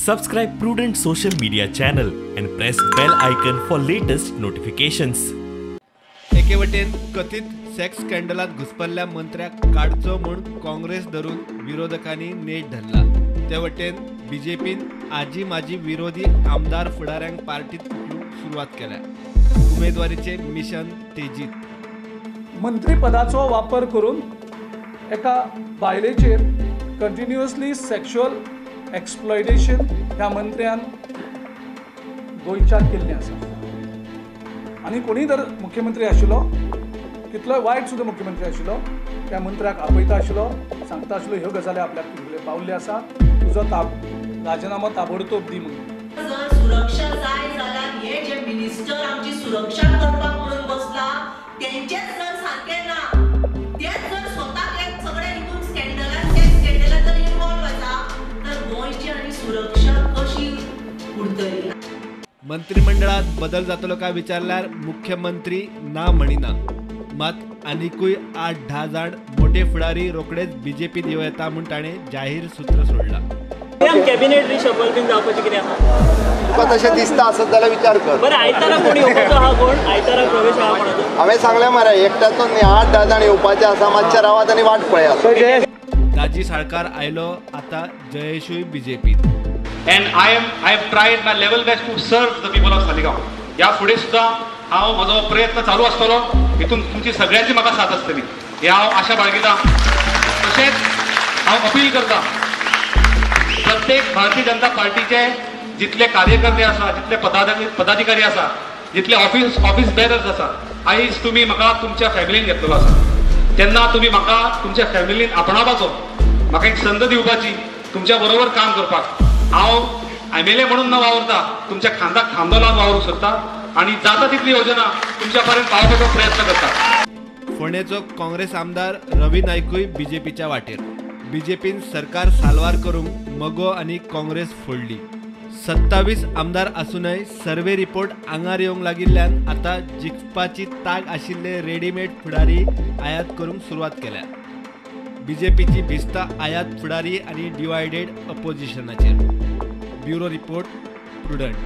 Subscribe Prudent social media channel and press bell icon for latest notifications. एके वटेन कथित sex स्कॅन्डलात घुसपल्ल्या मंत्र्याक काडचो म्हूण काँग्रेस धरून विरोधकांनी नेट धरला. ते वटेन बीजेपीन आजी माजी विरोधी आमदार फुडाऱ्यांक पार्टीत उखलूंक सुरवात केल्या. उमेदवारीचे मिशन तेजीत. मंत्रीपदाचो वापर करून एका बायलेचेर कंटिन्युअसली सेक्शुअल एक्सप्लॉयटेशन ह्या मंत्र्यान गोंयच्यान केल्लें आसा. आनी कोणीय जर मुख्यमंत्री आशिल्लो, कितलोय वायट सुद्दां मुख्यमंत्री आशिल्लो, त्या मंत्र्याक आपयता आशिल्लो, सांगता आशिल्लो ह्यो गजाली आपल्याक तुगेले पावल्ले आसा, तुजो राजिनामो ताबडतोब दी म्हणून. जर सुरक्षा जाय जाल्यार हे जे मिनिस्टर आमची सुरक्षा करपाक म्हणून बसला तेंचेच जर सारकें ना, तेच जर स्वताक सगळे हितून स्कॅन्डलान ते स्कॅन्डलान जर इन्वॉल्व आसा तर गोंयची आनी सुरक्षा कशी उरतली? मंत्रिमंडळात बदल जातलो काय विचारल्यार मुख्यमंत्री ना म्हणिना. मात आनिकूय 8-10 जाण मोठे फुडारी रोखडेच बीजेपीत येवं येता म्हूण ताणें जाहीर सूत्र सोडला. कॅबिनेट रिशफल बीन जावपाचें कितें आसा? तुका तशें दिसता आसत जाल्यार विचार कर. बरें, आयतारा कोण येवपाचो आहा? कोण आयतारा प्रवेश आहा कोणाचो? हांवें सांगलें मरे, एकट्याचो न्ही, 8-10 जाण येवपाचे आसा, मातशें रावात आनी वाट पळयात. दाजी साळकार आयलो, आतां जयेशूय बीजेपीत. And I have tried my level best to serve the people of Saligao. ह्या फुडें सुद्दां हांव म्हजो प्रयत्न चालू आसतलो, हितून तुमची सगळ्यांची म्हाका साथ आसतली हे हांव आशा बाळगिता. तशेंच हांव अपील करता प्रत्येक भारतीय जनता पार्टीचे जितले कार्यकर्ते आसा, जितले पदाधिकारी आसा, जितले ऑफिस बेरर्स आसा, आयज तुमी म्हाका तुमच्या फॅमिलीन घेतलेलो आसा, तेन्ना तुमी म्हाका तुमच्या फॅमिलीन आपणावपाचो, म्हाका एक संद दिवपाची तुमच्या बरोबर काम करपाक. हांव MLA म्हणून न वावरता तुमच्या खांदाक खांदो लावन वावरूंक सोदता आनी जाता तितली योजना तुमच्या पर्यंत पावोवपाचो प्रयत्न करता. फोंडेचो काँग्रेस आमदार रवी नायकूय बीजेपीच्या वाटेर. बीजेपीन सरकार साल्वार करूंक मगो आनी काँग्रेस फोडली. 27 आमदार आसूनय सर्वे रिपोर्ट आंगार येवंक लागिल्ल्यान आतां जिखपाची ताक आशिल्ले रेडीमेड फुडारी आयात करूंक सुरवात केल्या. बीजेपीची भिस्ता आयात फुडारी आनी डिवायडेड अपोजिशनाचेर. Bureau report, Prudent.